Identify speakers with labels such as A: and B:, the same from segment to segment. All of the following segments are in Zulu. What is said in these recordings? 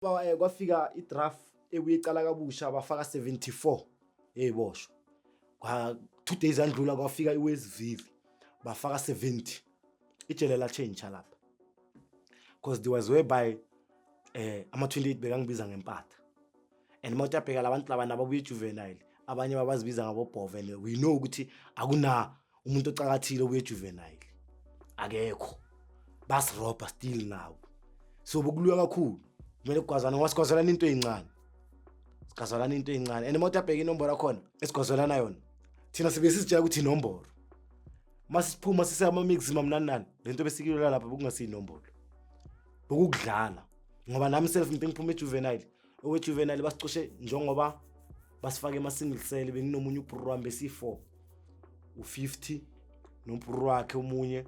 A: Kwafika i-draft ebuye icala kabusha, bafaka 74 eyiboshwa. Kwa 2 days andlula, kwafika iWestville, bafaka 70. Ijele la change lapha because there was whereby ama 28 bekangibiza ngempatha, and uma uyabheka labantu laba nababuye juvenile, abanye babazibiza ngabobhova, and we know ukuthi akuna umuntu ocakathile obuye juvenile, akekho. Basirobha still now, so bokulwa kakhulu. Kumele kugwazana ngoba sigwazelana into ey'ncane, sigwazelana into ey'ncane, and uma uyabheka inomboro yakhona esigwazelana yona, thina sibe sizitshela ukuthi inomboro. Uma siphuma siseyama-maximum nani nani, lento besikilwela lapha bekungasiyiinombolo, bekukudlala, ngoba nami self nginte ngiphuma ejuvenile, okwe-juvenile basicoshe njengoba basifake ema-single cell. Benginomunye ubhuru wami, besiyi-four, u-50 nombhuru wakhe omunye,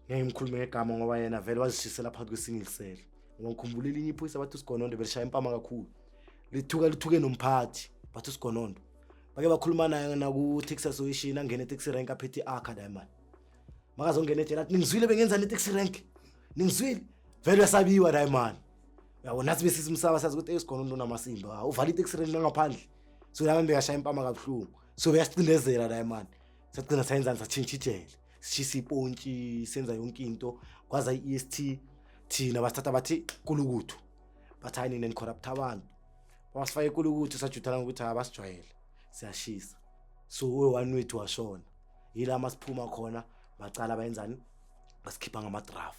A: ngeke ngimkhulume ngegama ngoba yena vele wazishisela phakathi kwe-single cell. Ngoba ngikhumbula elinye iphoyisa, bathi uSigonondo, belishaya impama kakhulu, lithuka lithuke nomphathi, bathi uSigonondo. Bake bakhuluma naye naku-taxi association, angene e-taxi rank aphethe i-akha diamond, makazongena ejele athi, "Ningizwile bengenzani e-taxi rank? Ningizwile?" Vele uyasabiwa diamond, uyabona. Nathi besisimsaba, sazi ukuthi esigonondo unamasimba, uvala i-taxi rank nangaphandle. So laba bekashaya impama kabuhlungu, so beyasicindezela diamond. Sagcina sayenzani? Satshintsha ijele, sishisa ipontshi, senza yonke into. Kwaza i-EST, thina basithatha bathi kulukuthu, bathi, "Hayi, nina ni-corrupt abantu." Basifake kulukuthu, sajuthana ngokuthi abasijwayele, siyashisa. So we-one wethu washona. Yila masiphuma khona, bacala bayenzani? Basikhipha ngama-draft,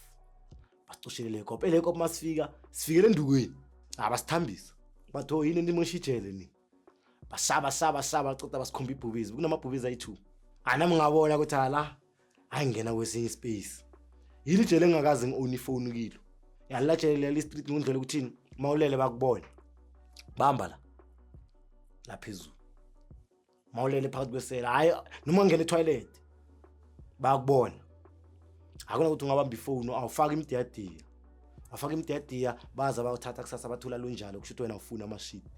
A: basicoshele le kop, ele kop. Masifika, sifikele endukweni, abasithambisa, bathi, "Oh, yini nimosha ijele ni?" Basaba saba saba, ceda basikhomba ibhubezi. Kunamabhubezi ayi-two. Anami ngabona ukuthi ala hayi, ngena kwesinye ispace. Yini ijele engingakaze ngi-own ifoni kilo? Yalila jele leli street ngondlela ukuthini, mawulele bakubona, bamba la la phezulu. Mawulele phakathi kwesela, hayi, noma ungena etoilet bayakubona. Akuna ukuthi ungabamba ifoni, awufaki imdiyadiya, awufaki imdiyadiya, baza bayothatha kusasa, bathula lunjalo. Kusho ukuthi wena ufuna amashidi.